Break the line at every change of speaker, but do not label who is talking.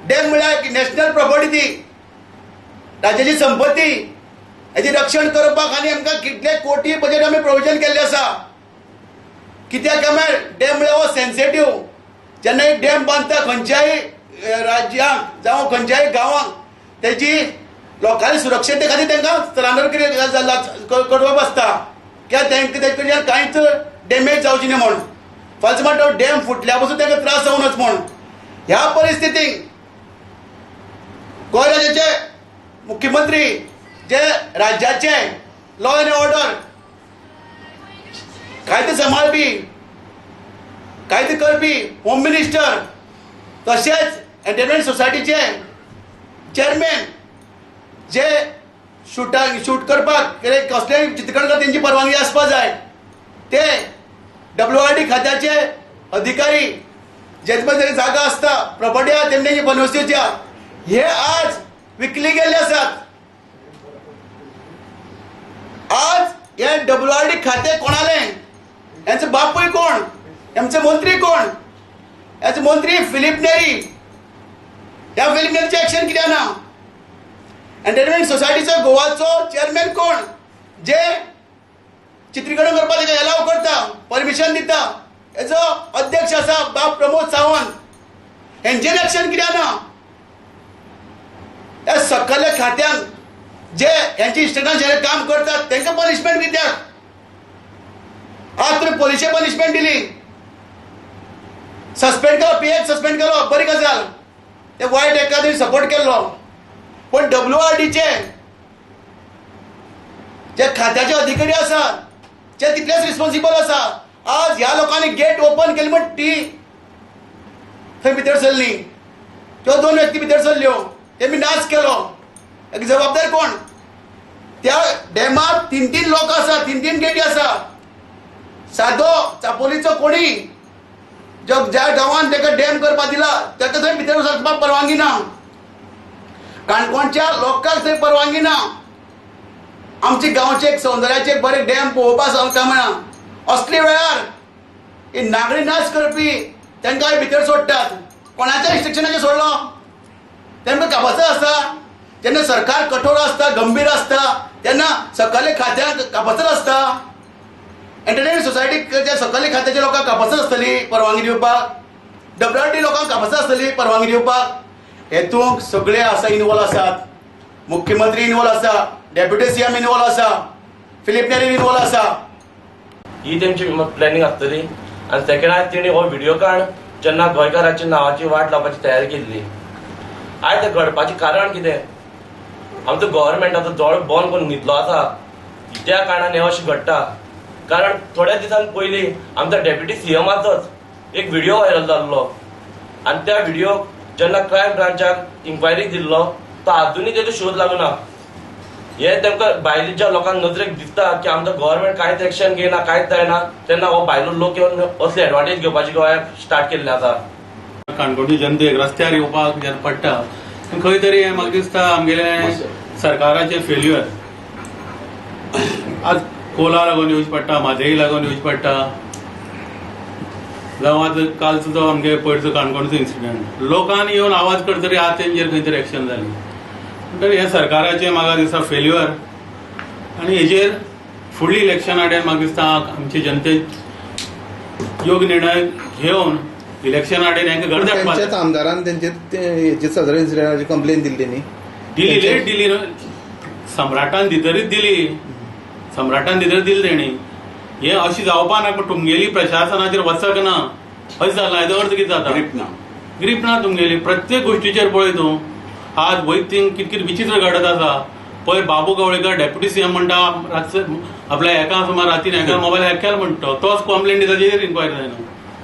Dam म्हळ्यार national property, ती राज्याची संपत्ती. हेजी रक्षण करपाक आनी आमकां कितले कोटी बजेट आमी प्रोविजन केल्लें आसा. कित्याक काय म्हळ्यार डॅम म्हळ्यार हो सेन्सिटीव. जेन्ना एक डॅम बांदता खंयच्याय राज्यांक जावं खंयच्याय गांवांक, तेजी लोकांनी सुरक्षते खातीर तांकां स्थलांतर करप आसता, कित्याक तांकां तेजे कडल्यान कांयच डॅमेज जावची न्ही म्हूण. फाल्यां समज तो डॅम फुटल्या पसून तांकां त्रास जावं नज म्हूण. ह्या परिस्थितीक गोंय राज्याचे मुख्यमंत्री, जे राज्याचे लॉ एन्ड ऑर्डर, कायदे सांबाळपी, कायदे करपी होम मिनिस्टर, तशेंच एंटरटेनमेंट सोसायटीचे चेअरमॅन, जे शूट करपाक कितें कसलेंय चित्रीकरण करपाक तेंची परवानगी आसपा जाय, ते डब्ल्यू आर डी खात्याचे अधिकारी, जे पळय जागा आसता, प्रॉपर्टी आहा तेमची बनवस्तीच्या, हे आज विकली गेल्ले आसात. आज हे डब्ल्यू आर डी खाते कोणाले? यांचे बापूय कोण? यांचे मंत्री कोण? याचे मंत्री फिलीप नेरी. ह्या फिलीप नेरीचे एक्शन कित्याक ना? एंटरटेनमेंट सोसायटीचो गोवाचो चेअरमॅन कोण, जे चित्रीकरण करपाक तेका एलाव करता, परमिशन दिता? हेजो अध्यक्ष आसा बाब प्रमोद सावंत. हेंचेर एक्शन कित्याक ना? ह्या सकयल्या खात्यांक जे हेंचे इन्स्ट्रक्शन काम करतात, तांकां पनिशमेंट कित्याक? आज तुमी पोलिसे पनिशमेंट दिली, सस्पेंड केलो, पीएक सस्पेंड केलो, बरी गजाल. ते वायट एका तुमी सपोर्ट केल्लो. पण डब्ल्यू आर डीचे जे खात्याचे अधिकारी आसा, जे तितलेच रिस्पॉन्सिबल आसा. आज ह्या लोकांनी गेट ओपन केली म्हण ती थंय भितर सरली. त्यो दोन व्यक्ती भितर सरल्यो, तेमी नाच केलो. एक जबाबदार कोण? त्या डॅमार तीन तीन लोक आसा, तीन तीन गेटी आसा. सादो चापोलीचो कोणी जो ज्या गांवान ताका डॅम करपाक दिला, ताका थंय भितर सरपाक परवानगी ना. काणकोणच्या लोकांक थंय परवानगी ना. आमचे गांवचे एक सौंदर्याचे एक बरे डॅम पळोवपाक कांय असले वेळार ही नागरी नाच करपी तांकां भितर सोडटात. कोणाच्या इन्स्ट्रक्शनाचेर सोडलो? तांकां कापाचो आसता. जेन्ना सरकार कठोर आसता, गंभीर आसता, तेन्ना सकयल्या खात्यांक कापाचो आसता. एंटरटेनमेंट सोसायटीक ज्या सकयल्या खात्याच्या लोकांक कापाचो आसतली परवानगी दिवपाक, डब्ल्यू आर डी लोकांक कापाचो आसतली परवानगी दिवपाक. हेतूंक सगळे आसा, इनवॉल्व आसात. मुख्यमंत्री इनवॉल्व आसा, डेप्युटी सीएम इनवॉल्व आसा, फिलीप नेरी इनवॉल्व आसा.
ही तेमची प्लॅनिंग आसतली. आनी सेकंड, आयज तेणी हो व्हिडिओ काड जेन्ना गोंयकाराची नांवाची वाट लावपाची तयारी केल्ली. आयज तें घडपाचें कारण कितें? आमचो गव्हर्मेंटाचो दोळो बंद करून न्हिदलो आसा. त्या कारणान हें अशें घडटा. कारण थोड्या दिसां पयलीं आमच्या डेप्युटी सीएमाचोच एक व्हिडिओ व्हायरल जाल्लो आनी त्या व्हिडिओ जेन्ना क्रायम ब्रांचाक इन्क्वायरी दिल्लो, तो आजुनूय तेजो शोध लागना. हे तेमकां भायल्या ज्या लोकांक नजरेक दिसता की आमचो गव्हर्मेंट कांयच एक्शन घेयना, कांयच जायना, तेन्ना हो भायलो लोक येवन असली एडवांटेज घेवपाची गोंयाक स्टार्ट केल्ले आसा.
काणकोणची जनतेक रस्त्यार येवपाक जेन्ना पडटा, खंय तरी हें म्हाका दिसता आमगेलें सरकाराचें फेल्युअर. आज कोला लागून येवचें पडटा, म्हादई लागून येवचें पडटा, जावं आज कालचो जो आमगे पयरचो काणकोणचो इन्सिडंट, लोकांनी येवन आवाज करतरी आज तेंचेर खंय तरी एक्शन जाली. म्हणटकीर हें सरकाराचें म्हाका दिसता फेल्युअर. आनी हेजेर फुडली इलेक्शना कडेन म्हाका दिसता आमची जनतेक योग्य निर्णय घेवन इलेक्शना कडेन हेंकां गरज हाडपाक
त्यांच्याच आमदारान तेंचे हेजे सदर इन्सिडेंटाची कंप्लेन दिल्ली न्ही?
दिली, लेट दिली न्हू. सम्राटान दितरीच दिली, सम्राटान दितरीच दिली तेणी. हे अशी जावपा ना, पण तुमगेली प्रशासनाचेर वचक ना. अशें जालां, हेजो अर्थ कितें जाता?
ग्रीप ना.
ग्रीप ना तुमगेली प्रत्येक गोष्टीचेर. पळय तूं, आज वयतींग कित कित विचित्र घडत आसा. पयर बाबू गवळीकर डेप्युटी सीएम म्हणटा, आपल्या एका सुमार रातीन एका मोबायल हॅक केला म्हणटा. तोच कंप्लेन दिता, तेजेर इन्क्वायरी जायना.